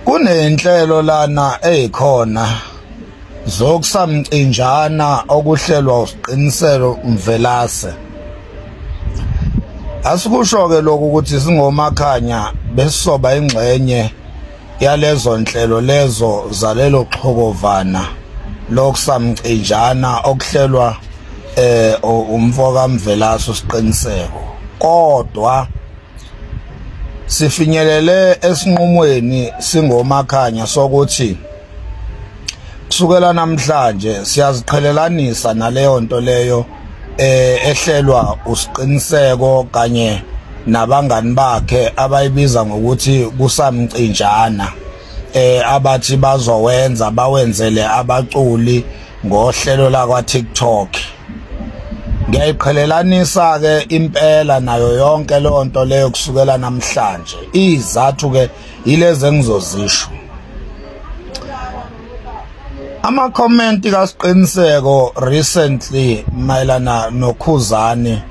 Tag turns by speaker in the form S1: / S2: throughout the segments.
S1: Kunenhlelo lana ezikhona zokusamcinjana okuhlelwa uSiqiniseko Mvelase. Asikusho ke lokhu ukuthi singoMakhanya besisoba ingxenye yalezo nhlelo lezo zalelo xhokovana lokusamcinjana okuhlelwa umfoka Mvelase uSiqiniseko, kodwa sifinyelele esinqumweni singoMakhanya sokuthi kusukela namhlanje siyaziqhelelanisa naleyo nto leyo ehlelwa uSiqiniseko kanye nabangani bakhe abayibiza ngokuthi kusamcinjana, abathi bazowenza bawenzele abaculi ngohlelo la kwa TikTok. Ngiyayiqhelelanisa ke impela nayo yonke leyo nto leyo kusukela namhlanje. Izathu ke yilezi engizozisho. Ama comment kaSiqiniseko recently mayelana noKhuzani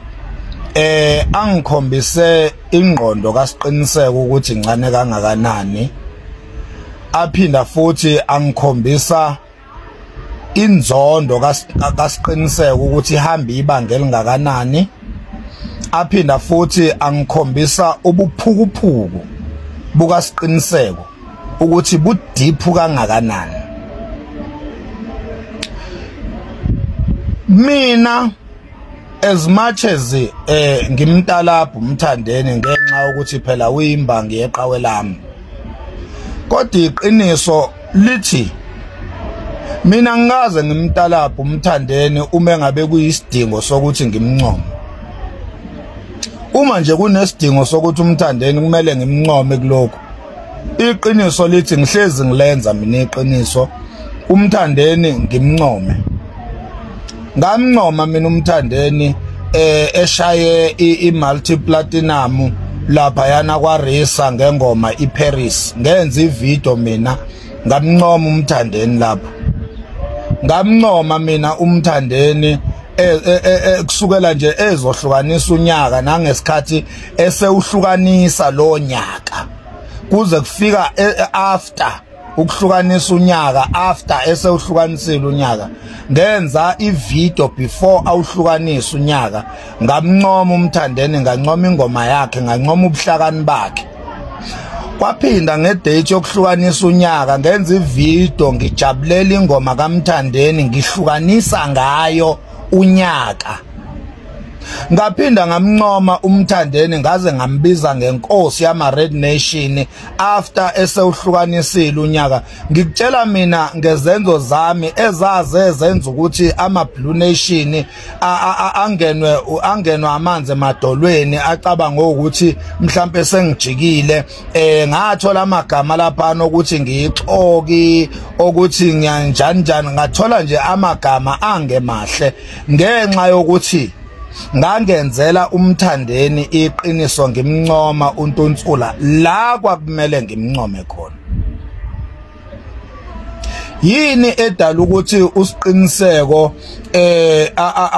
S1: angikhombise ingqondo kaSiqiniseko ukuthi incane kangakanani, aphinda futhi angikhombisa inzondo kaSiqiniseko ukuthi ihamba ibanga elingakanani, aphinda futhi angikhombisa ubuphukuphuku bukaSiqiniseko ukuthi budiphu kangakanani. Mina as much as ngimtalapha uMthandeni ngenxa ukuthi phela uyimbangi yeqhawe lami, kodwa iqiniso lithi mina ngikaze ngimtalapha uMthandeni uma engabe kuyisidingo sokuthi ngimncome. Uma nje kunesidingo sokuthi uMthandeni kumele ngimncome kulokho, iqiniso lithi ngihlezi ngilenza mina iqiniso, uMthandeni ngimncome. Ngamncoma mina uMthandeni eshaye i-multi platinum lapha yana kwaRisa ngengoma iParis, ngenza ivideo mina ngamncoma uMthandeni lapho. Ngamncoma mina uMthandeni kusukela nje ezohlukanisa unyaka nangesikhathi esewuhlukanisa lo nyaka kuze kufika after ukuhlukanisa unyaka, after esewuhlukanisile unyaka ngenza ivideo before awuhlukanisa unyaka, ngamncoma uMthandeni, ngancoma ingoma yakhe, ngancoma ubuhlakani bakhe. Kwaphinda ngedate yokuhlukanisa unyaka ngenza ivideo ngijabulela ingoma kaMthandeni ngihlukanisa ngayo unyaka. Ngaphinda ngamncoma uMthandeni ngaze ngambiza ngenkosi yama Red Nation after esewuhlukanisile unyaka. Ngikutshela mina ngezenzo zami ezaze zenza ukuthi ama Blue Nation angenwe amanzi emadolweni acabanga ukuthi mhlambe sengijikile. Ngathola amagama lapha ukuthi ngiyixoki, ukuthi ngiyanjani njani, ngathola nje amagama angemahle ngenxa yokuthi ngangenzela uMthandeni iqiniso ngimncoma uNtunsula la kwakumele ngimncome khona. Yini edala ukuthi uSiqiniseko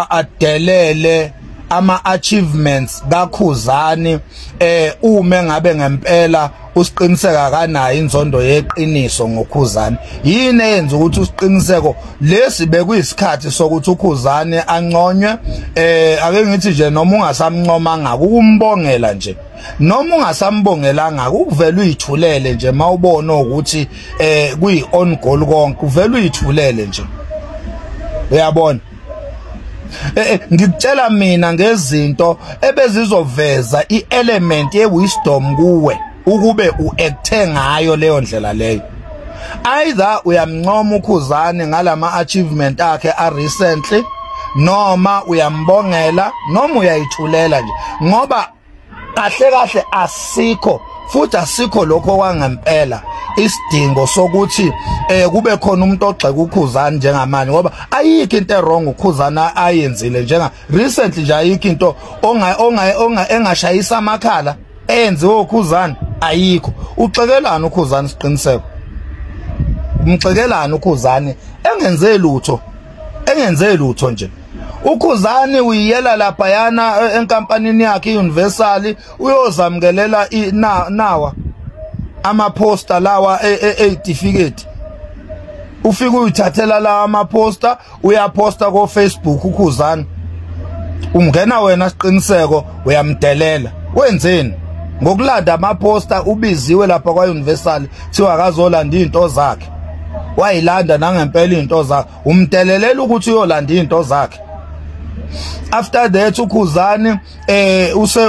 S1: adelele ama achievements kaKhuzani uma ngabe ngempela uSiqiniseko kanayo inzondo yeqiniso ngoKhuzani? Yini eyenza ukuthi uSiqiniseko lesi bekuyisikhathi sokuthi uKhuzani anconywe? Ake ngithi nje noma ungasamncomanga ukumbongela nje, noma ungasambongelanga ukuvela uyithulele nje mawubona ukuthi kuyi on goal konke, uvela uyithulele nje, uyabona. Ngikutshela mina ngezinto ebezizoveza ielement yewisdom kuwe ukube uacte ngayo leyo ndlela leyo. Either uyamncoma uKhuzani ngalama achievement akhe a recently, noma uyambongela, noma uyayithulela nje, ngoba kahle kahle asikho futhi asikho lokho kwangempela isidingo sokuthi kube khona umuntu ogxeka uKhuzani njengamanje, ngoba ayikho into ewrong uKhuzani ayenzile njenga recently nje, ayikho into onga engashayisa amakhala enziwe uKhuzani, ayikho. Uxekelana uKhuzani Siqiniseko, umxekelana uKhuzani engenze lutho, engenze lutho nje. uKhuzani uyiyela lapha yana enkampanini yakhe iUniversal uyozamkelela nawa. Amaposter lawa e-certificate ufika uyithathela lawa amaposter, uyaposta ko Facebook uKhuzani. Ungena wena Siqiniseko uyamdelela. Wenzeni? Ngokulanda amaposter ubiziwe lapha kwa Universal kuthiwa akazolanda izinto zakhe. Wayilanda nangempela izinto zakhe. Umdelelela ukuthi uyolanda izinto zakhe. After that uKhuzani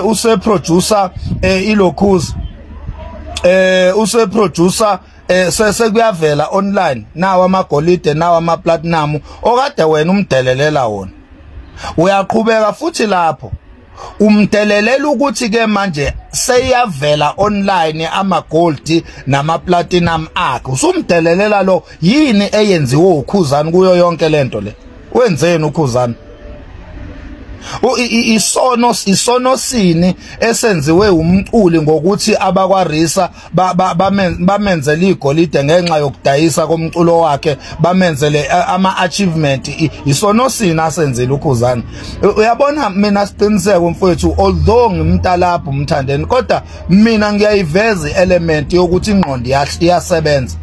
S1: use producer ilokhuzi use producer sekuyavela online nawo amagolide nawo ama platinum okade wena umdelelela wona. Uyaqhubeka futhi lapho umdelelela ukuthi ke manje seyavela online ama gold nama platinum akhe. Usumdelelela lo, yini eyenziwe uKhuzani kuyo yonke lento le? Wenzeni uKhuzani? Isono sini esenziwe umculi ngokuthi abakwaRisa bamenzele igolide ngenxa yokudayisa komculo wakhe, bamenzele ama achievement. Isono sini asenzele uKhuzani? Uyabona mina Siqiniseko mfowethu, although ngimtalapha uMthandeni, kodwa mina ngiyayiveza element yokuthi ingqondo iyasebenza.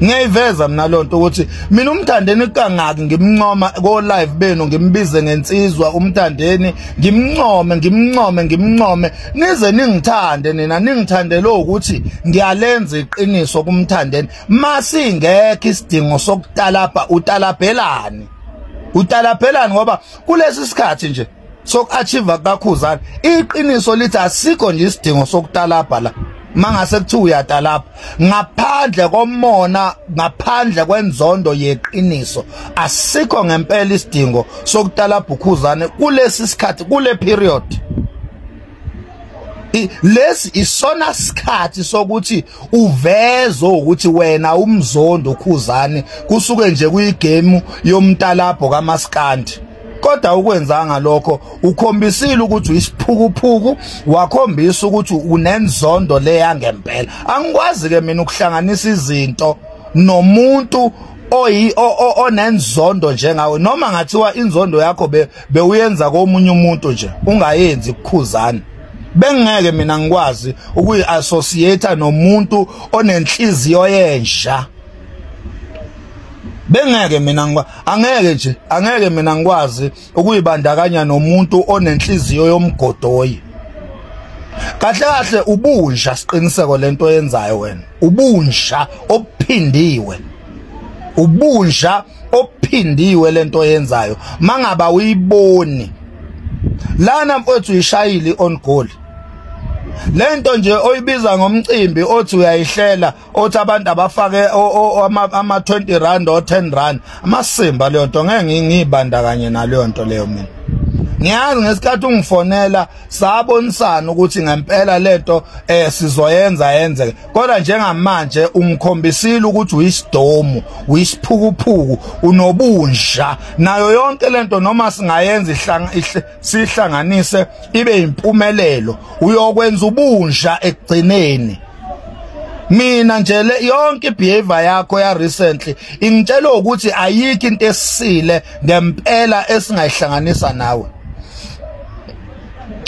S1: Ngiyayiveza mina lonto ukuthi mina uMthandeni kangaki ngimncoma ko live benu, ngimbize ngensizwa uMthandeni, ngimncome ngimncome ngimncome nize ningithande nina, ningithandele ukuthi ngiyalenza iqiniso kuMthandeni. Masingekho isidingo sokutalapha, utalaphelani? Utalaphelani? Ngoba kulesi sikhathi nje sokuachieve kaKhuzani, iqiniso lithi asikho nje isidingo sokutalapha la. Mangase kuthiwa uyatalapha ngaphandle komona, ngaphandle kwenzondo yeqiniso, asikho ngempela isidingo sokutalapha uKhuzani kulesi sikhathi, kule period. Lesi isona sikhathi sokuthi uveze ukuthi wena umzondo uKhuzani, kusuke nje kuyigame yomtalapho kaMaskandi. Kodwa ukwenzanga lokho, ukhombisile ukuthi uyisiphukuphuku, wakhombisa ukuthi unenzondo leya ngempela. Angikwazi ke mina ukuhlanganisa izinto nomuntu onenzondo njengawe, noma ngathiwa inzondo yakho bewuyenza komunye umuntu nje, ungayenzi kuKhuzani. Bengeke mina ngikwazi ukuyi-associate nomuntu onenhliziyo yenja. Bengeke mina angeke nje, angeke mina ngikwazi ukuyibandakanya nomuntu onenhliziyo yomgodoyi. Kahle kahle ubunja Siqiniseko lento oyenzayo wena, ubunja obuphindiwe, ubunja obuphindiwe lento oyenzayo. Mangaba uyiboni lana mfowethu, uyishayile on goal lento nje oyibiza ngomcimbi othi uyayihlela, othi abantu abafake ama 20 rand o 10 rand, amasimba leyo nto ngeke ngiyibandakanye naleyo nto leyo. Mina ngiyazi ngesikhathi ungifonela sabonisana ukuthi ngempela lento sizoyenza yenzeke, kodwa njengamanje ungikhombisile ukuthi uyisidomu, uyisiphukuphuku, unobunja nayo yonke lento. Noma singayenza sihlanganise ibe impumelelo, uyokwenza ubunja ekugcineni. Mina nje le yonke behavior yakho ya recently ingitshela ukuthi ayikho into esisile ngempela esingayihlanganisa nawe.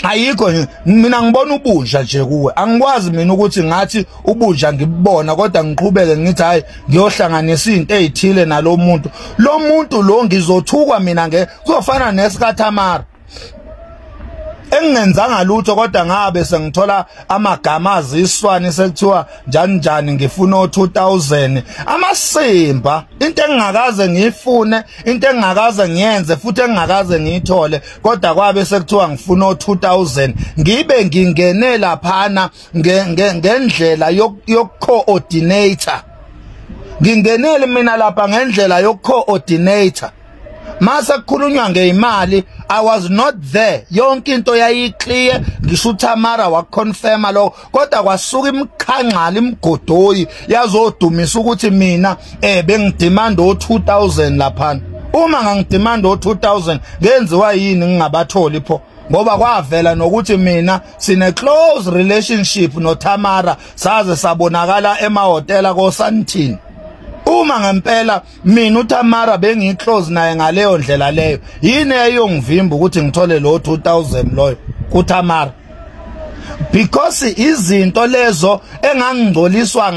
S1: Ayikho. Mina ngibona ubunja nje kuwe. Angikwazi mina ukuthi ngathi ubunja ngibona kodwa ngiqhubeke ngithi hayi ngiyohlanganisa izinto ezithile nalomuntu. Lo muntu lo ngizothukwa mina, nge kuzofana nesikaThamara engingenzanga lutho, kodwa ngabe sengithola amagama aziswani sekuthiwa njani njani ngifuna o2000 amasimba, into engingakaze ngiyifune, into engingakaze ngiyenze futhi engingakaze ngiyithole, kodwa kwabe sekuthiwa ngifuna o2000. Ngibe ngingene laphana ngendlela yokucoordinator, ngingenele mina lapha ngendlela yokucoordinator. Mase kukhulunywa ngeimali, I was not there. Yonke into yayiclear, ngisho uThamara waconfirma lokho, kodwa kwasuka imkhangqala imgodoyi yazodumisa ukuthi mina bengidemand o2000 laphana. Uma ngangidemand o2000 ngenziwa yini ngingabatholi pho? Ngoba kwavela nokuthi mina sine close relationship noThamara, saze sabonakala emahhotela koSandton. Uma ngempela mina uThamara bengiclose naye ngaleyo ndlela leyo, yini eyongivimba ukuthi ngithole lo 2000 loyo kuThamara? Because izinto lezo engangingcoliswa